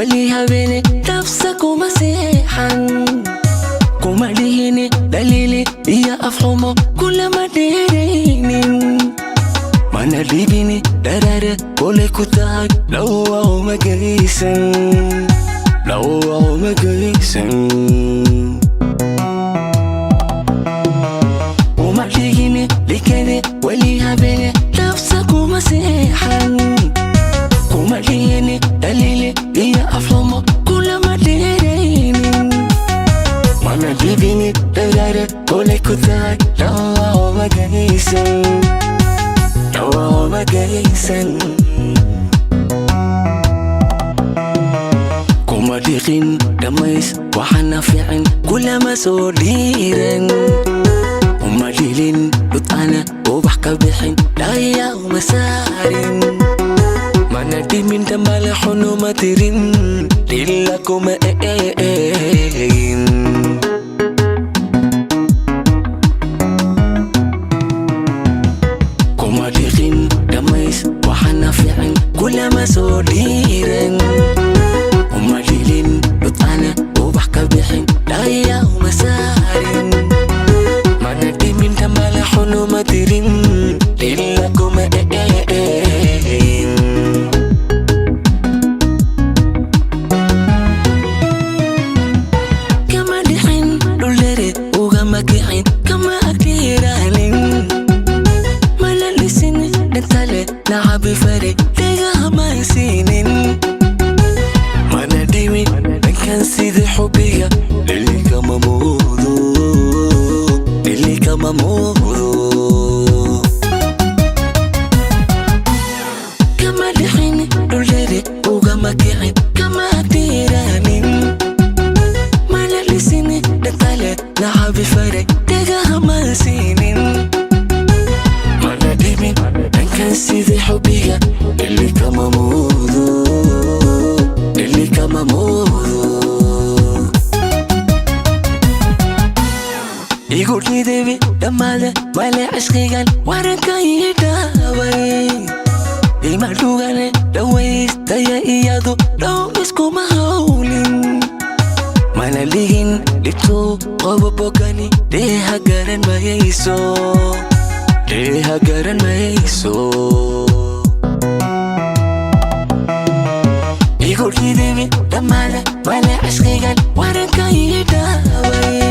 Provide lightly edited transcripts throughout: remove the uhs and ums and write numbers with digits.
Weli habeene dhabsa kuma seexan, kuma dhihini dhaliili iyo afxumo kulama dheeraynin, mana dhibini dharaare kolay ku tahay dhawa uma geysan, dhawa uma geysan. Uma dhigini dhikade weli habeene dhabsa kuma seexan, kuma dhihini dhaliili iyo afxumo kulama dheeraynin, mana dhibini dharaare kolay ku tahay dhawa uma geysan, dhawa uma geysan. Kuma dhiqin dhammays waxaana fiicin kulama soo dhiiran, uma dhilin dhudana ubax ka bixin dhaya uma saarin, mana dhimin dhamale xunuma tirin dhila kuma eegin. Kuma dhiqin dhammays waxaana fiicin kulama soo dhiiran, uma dhilin dhudana ubax ka bixin dhaya uma saarin, mana dhimin dhamale xunuma tirin dhila kuma eegin. Kama dhixin dhuldhere ugama kicin kama agdheeraanin, mana dhisin dhintale nacabi fare dhegahama siinin, mana dhimin dhankan sida xubiga dhilikama moodo, dhilikama moodo. Kama dhixin dhuldhere ugama kicin kama agdheeraanin, mana dhisin dhintale nacabi fare dhegahama siinin, mana dhimin dhankan sida xubiga dhilikama moodo, dhilikama moodo. Igu dhidebi dhammaada male cishqigan waranka ii dhaaway ima dhugane dhawaystaya iyadu dhow iskuma hawlin, mana dhigin dhibtuu qobo bogani dheeha garan mayayso, dheeha garan mayayso. Igu dhidebi dhammaada male cishqigan waranka ii dhaaway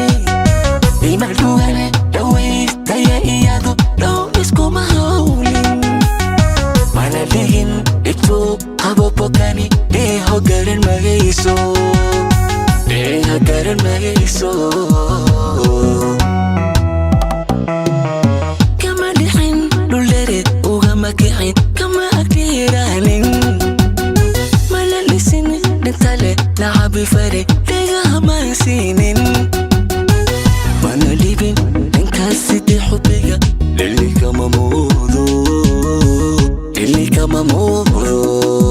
ima dhugane dhawaystaya iyadu dhow iskuma hawlin, mana dhigin dhibtuu qabo bogani dheeho garan mayayso, dheeha garan mayayso. Kama dhixin dhuldhere ugama kicin kama agdheeraanin, mana dhisin dhintale nacabi fare dhegahama siinin, mana dhibin dhankaas sidii xubiga dhilikama moodo, dhilikama moodo.